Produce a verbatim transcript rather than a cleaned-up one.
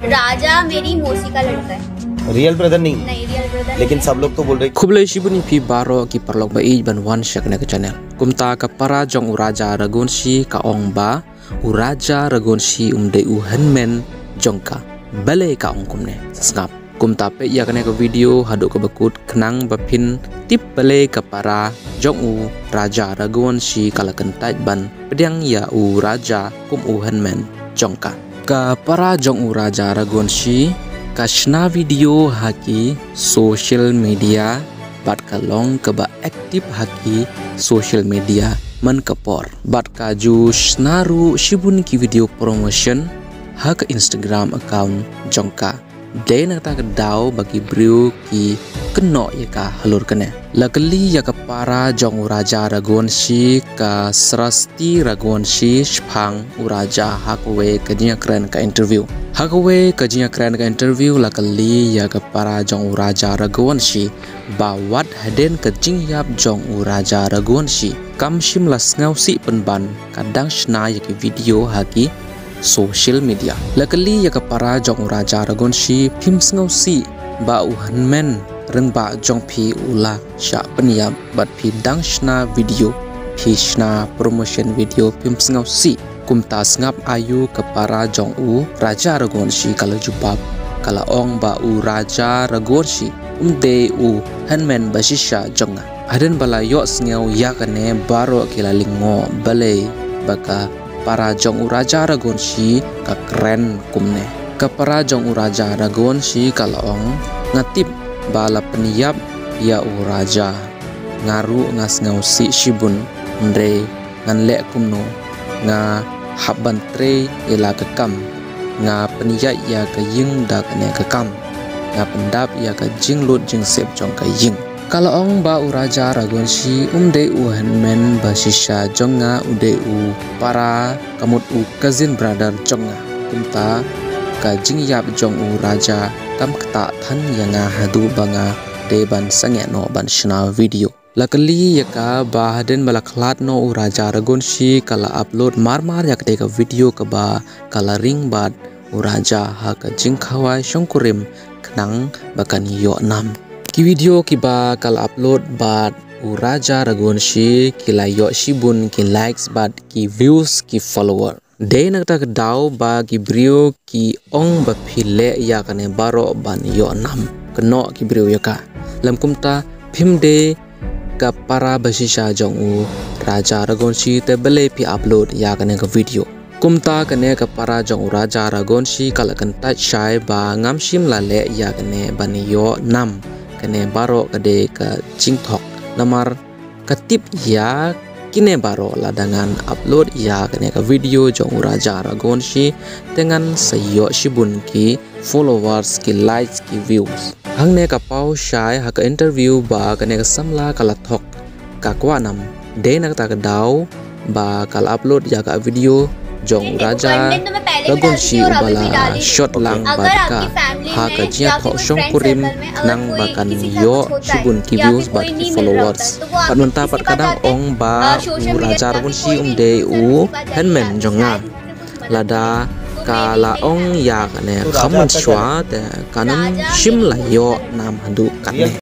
राजा मेरी मौसी का लड़का है। रियल ब्रदर नहीं, नहीं, रियल ब्रदर लेकिन सब लोग तो बोल रहे। Khublei shibun ïa phi baroh ki paralok ba ïeit ban wan sha kane ka channel. Kumta ka para jong u Raja Ragonshi ka ong ba u Raja Ragonshi um dei u hynmen jong ka. Balei ka ong kumne? Sa sngap. Kumta peit ïa kane ka video haduh kaba kut khnang ba phin tip balei ka para jong u Raja Ragonshi ka la kyntait ban pdiang ïa u Raja kum u hynmen jong ka. Ka para jong u Raja Ragonshi ka shna video ha ki social media bad ka long kaba active ha ki social media man ka por. Bad ka ju shna ruh shibun ki video promotion ha ka Instagram account jong ka. Dei na kata ka daw ba ki briew ki kynnoh ïa ka halor kane. La kylli ïa ka para jong u Raja Ragonshi ka Srasti Ragonshi shaphang u Raja ha kawei ka jingïakren ka interview. Ha kawei ka jingïakren ka interview la kylli ïa ka para jong u Raja Ragonshi ba wat hadien ka jingïap jong u Raja Ragonshi kam shym la sngewsih pynban ka dang shna ïa ki video ha ki social media. La kylli ïa ka para jong u Raja Ragonshi, phim sngewsih ba u hynmen rangbah jong phi u la shah pynïap bad phi dang shna video, phi shna promotion video, phim sngewsih? Kumta sngap aïu ka para jong u Raja Ragonshi ka la jubab, ka la ong ba u Raja Ragonshi um dei u hynmen ba shisha jong nga. Hadien ba la ïohsngew ïa kane baroh ki la lyngngoh balei ba ka para jong u Raja Ragonshi ka kren kumne. Ka para jong u Raja Ragonshi ka la ong, nga tip ba la pynïap ïa u Raja. Nga ruh nga sngewsih shibun, hynrei ngan leh kumno? Nga hap ban trei ïa la ka kam. Nga pynïaid ïa ka ïing da kane ka kam. Nga pyndap ïa ka jinglut jingsep jong ka ïing. Ka la ong ba u Raja Ragonshi um dei u hynmen ba shisha jong nga, u dei u para, ka mut u cousin brother jong nga. Kumta ka jingïap jong u Raja kam ktah than ïa nga haduh ba nga dei ban sangeh noh ban shna video. La kylli ïa ka ba hadien ba la khlad noh u Raja Ragonshi ka la upload marmar ïa katei ka video kaba ka la ring bad u Raja ha ka jingkhawai shongkurim khnang ba kan ïoh nam. Ki video kiba ka la upload bad u Raja Ragonshi ki la ïoh shibun ki likes bad ki views, ki follower. Dei na kata ka daw ba ki briew ki ong ba phi leh ïa kane baroh ban ïoh nam. Kynnoh ki briew ïa ka. Lym kumta phim dei ka para ba shisha jong u Raja Ragonshi, te balei phi upload ïa kane ka video? Kumta kane ka para jong u Raja Ragonshi ka la kyntait shai ba ngam shym la leh ïa kane ban ïoh nam. Kane baroh ka dei ka jingthok. Namar ka tip ïa kine baroh, lada ngan upload ïa kane ka video jong u Raja Ragonshi, te ngan sa ïoh shibun ki followers, ki likes, ki views. Hangne ka paw shai ha ka interview ba kane ka samla ka la thok, ka kwah nam. Dei na kata ka daw ba ka la upload ïa ka video jong u Raja Ragonshi uba la shot lang bad ka ha ka jingïathok shongkurim khnang ba kan ïoh shibun ki views bad ki followers. Bad mynta pat ka dang ong ba u Raja Ragonshi um dei u hynmen jong nga. Lada ka la ong ïa kane kham mynshuwa te kan ym shym la ïoh nam haduh katne.